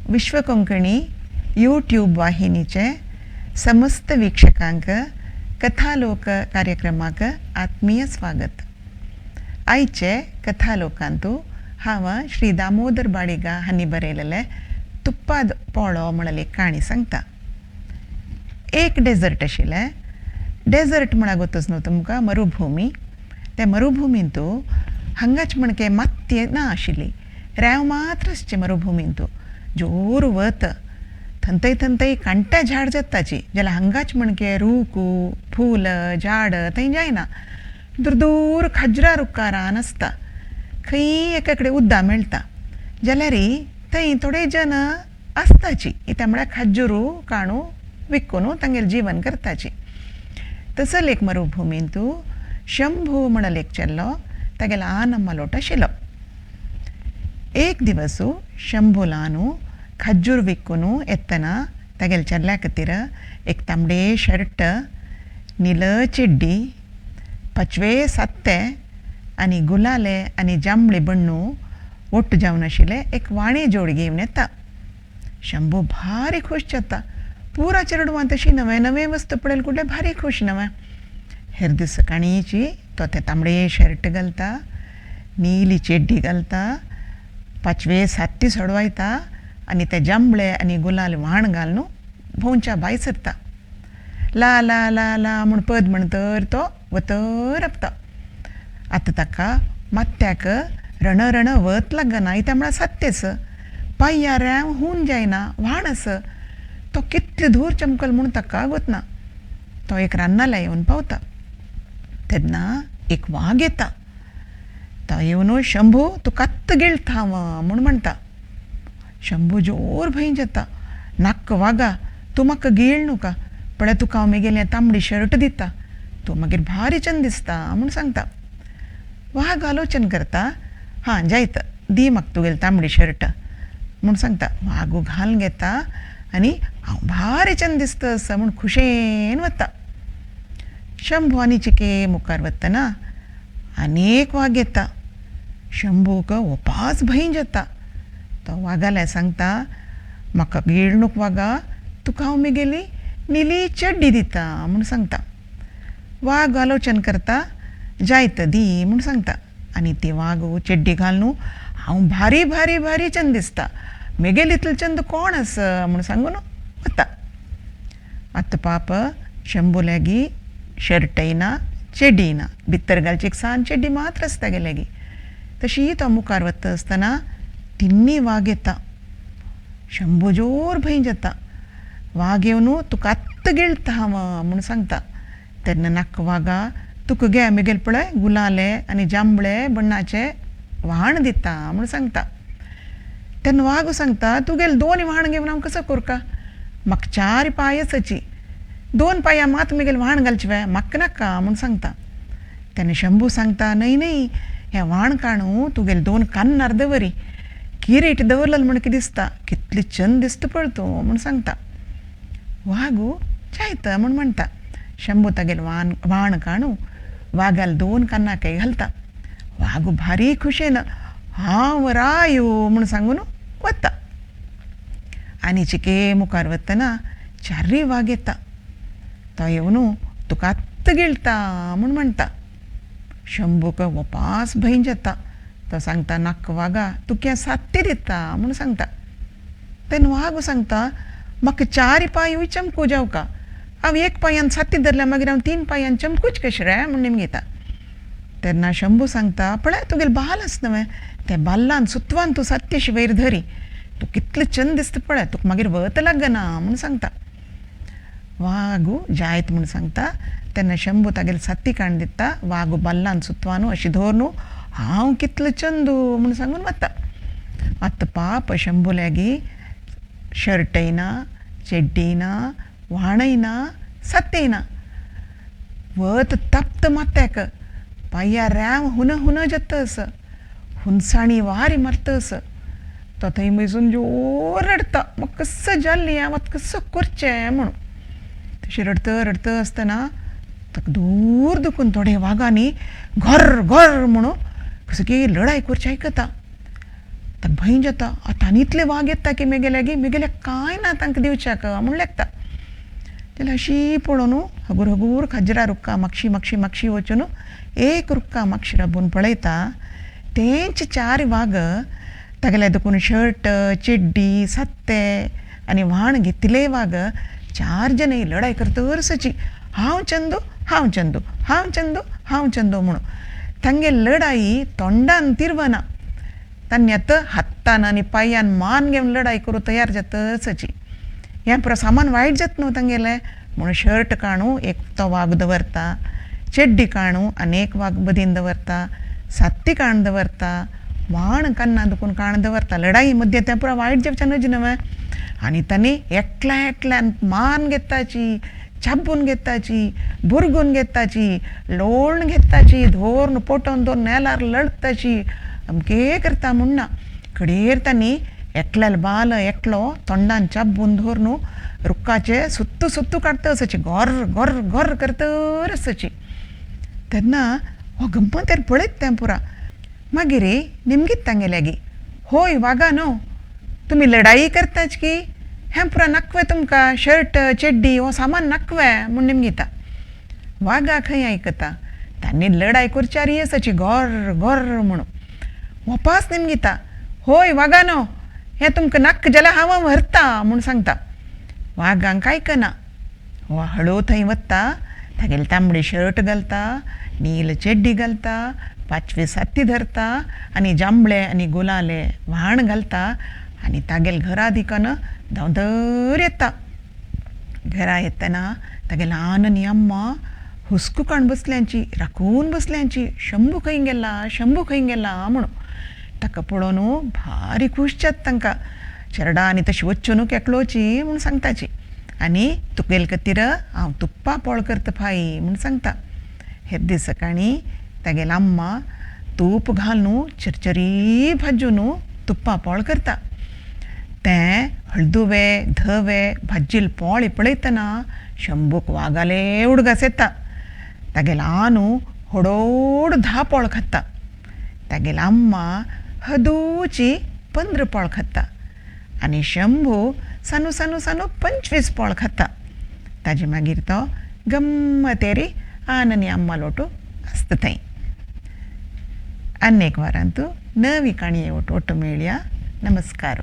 विश्व Konkani YouTube वाहिनीचे समस्त वीक्षकांक कथालोक कार्यक्रमाक आत्मीय स्वागत. आयचे कथालोकांतू हांव श्री दामोदर बाळिगा हांणी बरयलेले तुप्पाद पोळो म्हणलेली काणी सांगता. एक डेझर्ट आशिल्लें. डेझर्ट म्हळ्यार गोतच न्हू तुमकां, मरुभूमी. ते मरुभुमींतू हांगाच म्हणके मातये ना आशिल्ली, रेंव मात्र आसचे मरुभुमींतू. जोर वत थंतय थंतय कांट्या झाड जाताची, जाल्यार हांगाच म्हणके रूख फूल झाड थंय जायना. दूर दूर खाजरा रुखां रान आसता. खंय एका कडेन उदक मेळटा जाल्यार थंय थोडे जन आसताची, कित्याक म्हळ्यार खाजूर काणू विकून तांगेलें जीवन करताची. तसो एक मरुभुमींतू शंभू म्हणल एक चेडो तागेलो आनम्मा लोट आशिल्लो. एक दिवस शंभूलानू खज्जूर विकून येतना तागेले चेडल्या खातीर एक तांबडे शर्ट, निल चेड्डी, पाचवे सात्ते आनी गुलाले आनी जांबळे बण्णू ಒಟ್ಟು जावन आशिल्ले एक वाणे जोड घेवन येता. शंभू भारी खूश जाता. पुरा चेडवान तशी नवे नवे वस्तू पळयले कुडले भारी खूश नवे. हेर दीस सकाळींची तो ते तांबडे शर्ट घालता, नीली चेड्डी घालता, पाचवे सात्ती सोडवायता आनी ते जांबळे आनी गुलाल व्हाण घालून भोंवच्या भायर सरता. ला ला ला ला म्हूण पद म्हणतर तो वतर आपता. आतां ताका माथ्याक रण रण वत लागना, कित्याक म्हळ्यार सत्तेच पांयां रेंव हून जायना, व्हाण आस. तो कितले धूर चमकल म्हूण ताका गोतना. तो एक रान्नाला येवन पावता तेन्ना एक वाग येता. तो येवन शंभू तुका आत्तां गिळटा हांव म्हूण म्हणटा. शंभू जोर भंय जाता. नाक्क वागा, तूं म्हाका गिळ न्हू पळय, तुका हांव म्हगेलें तांबडी शर्ट दिता, तूं मागीर भारी चंद दिसता म्हूण सांगता. वाग आलोचन करता, हां जायत दी म्हाका तुगेली तांबडी शर्ट म्हूण सांगता. वागू घालून घेता आनी हांव भारी चंद दिसता आसा म्हूण खुशेन वता. शंभू आनी चिके मुखार वतना आनी एक वाग येता. शंभूक ओपाच भंय जाता. तो वागाल्या सांगता, म्हाका गिळणूक वागा, तुका हांव म्हगेली निली चड्डी दिता म्हूण सांगता. वाग आलोचन करता, जायत दी म्हूण सांगता. आनी ती वाग चड्डी घालून हांव भारी भारी भारी चंद दिसता, म्हगेले इतलो चंद कोण आसा म्हूण सांगून वता. आतां पाप शंभू लागीं शर्टय ना, चेड्डीय ना, भितर घालची एक सान चेड्डी मात्र आसता तागे लागीं. तशी तो मुखार वता आसतना तिन्नी वाग येता. शंभू जोर भंय जाता. वाग येवन तुका आत्तां गिळटा हांव म्हूण सांगता. तेन्ना नाका वागा, तुका घे म्हगेले पळय गुलाले आनी जांबळे बण्णाचे व्हाण दिता म्हूण सांगता. तेन्ना वाग सांगता, तुगेले दोन व्हाण घेवन हांव कसो करका, म्हाका चार पांय आसाची, दोन पांयां मात म्हगेले व्हाण घालचे वे, म्हाका नाका म्हूण सांगता. तेन्ना शंभू सांगता, न्हय न्हय, हें व्हाण काणू तुगेले दोन कान्नार दवरी, किरीट दवरलें म्हूण कितें दिसता, कितलें चंद दिसता पळय तूं म्हूण सांगता. वागू जायत म्हूण म्हणटा. शंभू तागेलें वान व्हाण काणू वागाल दोन कान्नाकय घालता. वागू भारी खुशेन हांव रायो म्हूण सांगून वता. आनी चिके मुखार वतना चारूय वाग येता. तो येवन तुका आत्तां गिळटा म्हूण म्हणटा. शंभूक ओपास भंय जाता. तो सांगता, नाका वागा, तुका सात्ती दिता म्हूण सांगता. तेन्ना वाग सांगता, म्हाका चार पांयूय चमकू जावका, हांव एक पांयान सात्ती धरल्या मागीर हांव तीन पांयान चमकूच कशें रे म्हूण निमगिता. तेन्ना शंभू सांगता, पळय तुगेलें बाल आसा न्हय, तें बाल्लान सुतवान तूं सात्ती अशी वयर धरी, तूं कितलें चंद दिसता पळय, तुका मागीर वत लागना म्हूण सांगता. वागू जायत म्हूण सांगता. तेन्ना शंभू तागेली सात्ती काडून दिता. वागू बाल्लान सुतवानू अशी धरून हांव कितलो चंदू म्हूण सांगून वता. आतां पाप शंभू लागीं शर्टय ना, चेड्डीय ना, व्हाणय ना, सात्तीय ना. वत तप्त माथ्याक, पांयां रेंव हुन हुन जाता आसा, हुनसाणी वारी मारता आसा. तो थंय बैसून जोर रडटा, म्हाका कसो जाल्लें हांव आतां कसो करचें म्हणून. तशें रडत रडत आसतना ताका दूर दुखून थोडे वागांनी घर घर म्हणून कसो की लढाई करची आयकता. ताका भंय जाता, आतां आनी इतले वाग येता की मेगेले गी मेगेले कांय ना तांकां दिवच्याक म्हूण लेखता. जाल्यार अशी पळोवन हगूर हगूर खाजरा रुक्का मागशी मागशी मागशी वचून एक रुक्का मागशी राबून पळयता, तेंच चार वाग तागेले देखून शर्ट चेड्डी सात्ते आनी व्हाण घेतिल्ले वाग चार जण लढाई करतरसची, हांव चंदू हांव चंदू हांव चंदू हांव चंदू म्हणून. तांगे लढाई तोंडान तिरवना, तांणी आतां हातान आनी पांयान मान घेवन लढाई करूं तयार जातसची. हें पुरो सामान वायट जाता न्हू तांगेलें म्हणून शर्ट काणू एक तो वाग दवरता, चेड्डी काणू आनी एक वाग बदीन दवरता, सात्ती काण दवरता, व्हाण कान्ना दुखून काण दवरता. लढाई मध्य तें पुरो वायट जावचें नज न्हय. आनी तांणी एकल्या एकल्यान मान घेताची, चाबून घेताची, बुरगून घेताची, लोळून घेताची, धोरून पोटोवन दोन नेलार लडताची, अमके करता म्हूण ना. कडेर तांणी एकल्याल बाल एकलो तोंडान चाबून धरून रुखाचे सुत्तू सुत्तू काडटा आसाची, गोर गोर गोर करतर आसाची. तेन्ना हो गंमतेर पळयत तें पुरा. मागीर निमगीत तांगे लागीं, होय वागा न्हू तुमी लढाई करताच की हें पुरा नाकवे तुमकां शर्ट चेड्डी हो सामान नाकवे म्हूण निमगिता. वागा खंय आयकता, तांणी लढाई करच्यारी आसाची गोर गोर म्हणून. वापास निमगिता, होय वागा न्हू हें तुमकां नाक्क जाल्यार हांव व्हरता म्हूण सांगता. वागांक आयकना, हो हळू थंय वता, तागेली तांबडी शर्ट घालता, नील चेड्डी घालता, पांचवी साती धरता आनी जांबळे आनी गुलाले व्हाण घालता आनी तागेल घरा दिकन धांवतर येता. घरा येतना तागेले आन आनी अम्मा हुस्को काण बसल्यांची, राखून बसल्यांची, शंभू खंय गेला शंभू खंय गेला म्हणून. ताका पळोवन भारी खूश जाता तांकां. चेरडा आनी तशी वच्च्यो न्हू केकलोची म्हूण सांगताची, आनी तुगेले खातीर हांव तुप्पा पोळ करता फाई म्हूण सांगता. हे दीस सकाळीं तागेले अम्मा तूप घालून चरचरी भाजून तुप्पा पोळ करता. तें हळदुवे धवे भाजिल्ले पोळे पळयतना शंभूक वागाले उडगास येता. तागेले आनू होडोड 10 पोळ खाता, तागेले अम्मा हदूची 15 पोळ खाता आनी शंभू सानू सानू सानू 25 पोळ खाता. ताजे मागीर तो गम्मतेरी आन आनी अम्मा लोटू आसता थंय. आनी एक वारांतू नवी काणये ओटो मेळया. नमस्कार.